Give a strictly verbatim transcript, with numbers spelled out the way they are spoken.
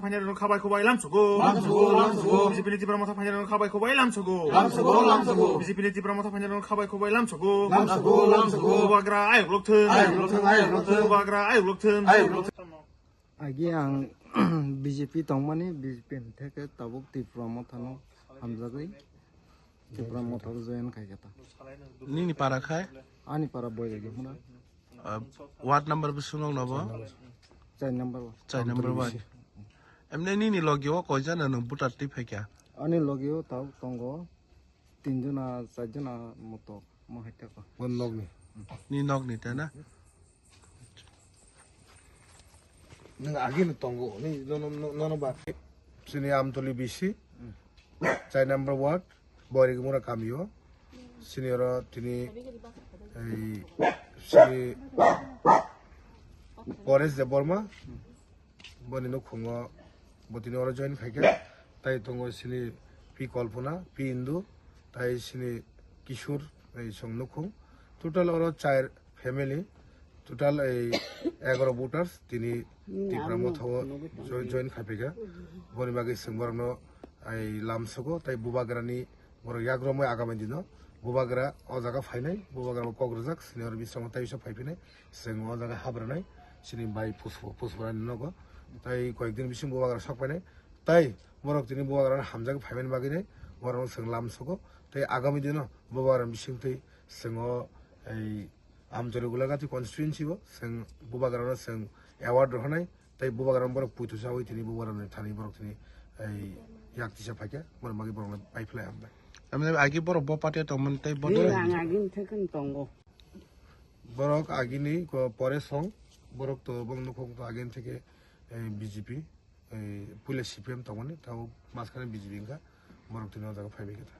Phainairokno khabai khubai lamsogo. Lamsogo, lamsogo. B J P ni Tipra Motha phainairokno khabai khubai lamsogo. Lamsogo, lamsogo. B J P ni Tipra Motha phainairokno khabai khubai lamsogo. Lamsogo, lamsogo. Bubagra ayuk lokthung. Ayuk lokthung, ayuk lokthung. Bubagra ayuk lokthung. Ayuk lokthung. Agi ang B J P tongmani, B J P ni theke tabuk Tipra Mothano hamjagwi Tipra Motha join khai khe ta. Nini para khai? Ani para Boiragi huna. Ah, ward number bwswk nokno bo? Char number ward. Char number ward. Emne nini logi o koi jana nwng voter twi phaikha? Ani logi o tabuk tongo tin jona, char jona moto mo hai tako. Bo nokni. Ni nokni ta na? Nwng agini tongo, ni nono, nono ba. Chini Amtoli B C, char number ward, Boiragi Mura kamio. Chini oro tini, ei, chini Paresh Debbarma, boni nukhungo, bo tini oro join khaikha. Tai tongo chini P Kalpana, P Indu, tai chini Kishore, ei, song nukhung. Total oro char family, total ei egaroh voters tini Tipra Motha o join, join khaiphaikha. Boni bagwi chwng borokno ei lamsogo, tai Bubagrani borok yakromwi agami dino Bubagra o jaga phainai, Bubagra bo kok rwjak, senior bisrango tai bisa phaiphinai, chwng o jaga habranai, chini bai Puspo, Puspo Rani nogo. Tai koyek din bising Bubagra sok phainai, tai borok tini Bubagrano hamjagwi phaimani bagwinai borokno chwng lamsogo, tai agami dino Bubagrani bisingtwi chwng o ei Amtoli Golagati constituency o chwng Bubagrano chwng award rohornai, tei Bubagrano borok puitu chawi tini Bubagrani thani borok tini ei yak tisa phaikha, borok bagwi borokno paiphlai hambai. Tamni agi borok bo party tongmani tei bo Ni doro ang agini thekno tongo. Borok agini ko pore song, borok to bong nukhung to agini theke ei B J P, ei puila C P M tongmani, tabo maskane B J P wngkha, borok tini o jaga phaibai khe ta.